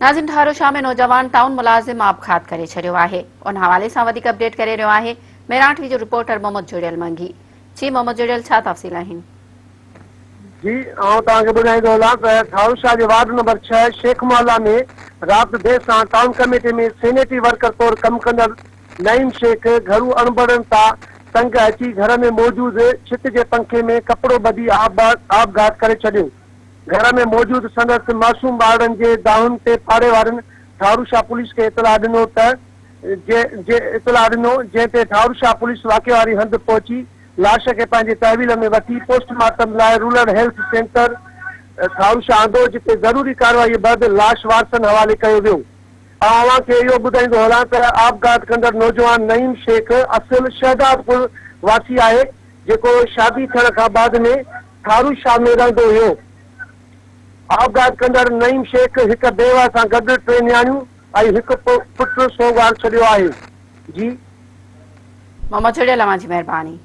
ناظم ٺاروشاه ۾ نوجوان ٽائون ملازم آپگهات ڪري ڇڏيو آهي ان حوالي سان وڌيڪ اپڊيٽ ڪري رهيو آهي ميران ٽي وي جو رپورٽر محمد جڙيل منگي جي محمد جڙيل ڇا تفصيل آهن. جي آئون توهان کي ٻڌائيندو هلان ته ٺاروشاه جي وارڊ نمبر ڇهه شيخ محلا ۾ رات دير سان ٽائون ڪميٽي ۾ سينيٽري ورڪر طور ڪم ڪندڙ نعيم شيخ گهرو اڻبڻت تان تنگ اچي گهر ۾ موجود ڇت جي پنکي ۾ ڪپڙو ٻڌي آپگهات ڪري ڇڏيو. گهر ۾ موجود سندس معصوم ٻارڙن جي دانهن تي پاڙي وارن ٺاروشاه پوليس کي اطلاع ڏنو ته جي اطلاع ڏنو جنهن تي ٺاروشاه پوليس واقعي واري هنڌ پهچي لاش کي پنهنجي تحويل ۾ وٺي پوسٽ مارٽم لاء رورل هيلٿ سينٽر ٺاروشاه آندو جتي ضروري ڪارروائي بعد لاش وارثن حوالي ڪيو ويو. آئون اوهان کي اهو ٻڌائيندو هلان ته آپگهات ڪندڙ نوجوان نعيم شيخ اصل شهدادپور واسي آهي جيڪو شادي ٿيڻ کان بعد ۾ ٺارو شاهه ۾ رهندو هيو. آپگهات ڪندڙ نعيم شيخ هڪ بيوه سان گڏ ٽي نياڻيون ۽ هڪ پٽ سوڳوار ڇڏيو آهي. جي. محمد جڙيل اوهان جي مهرباني.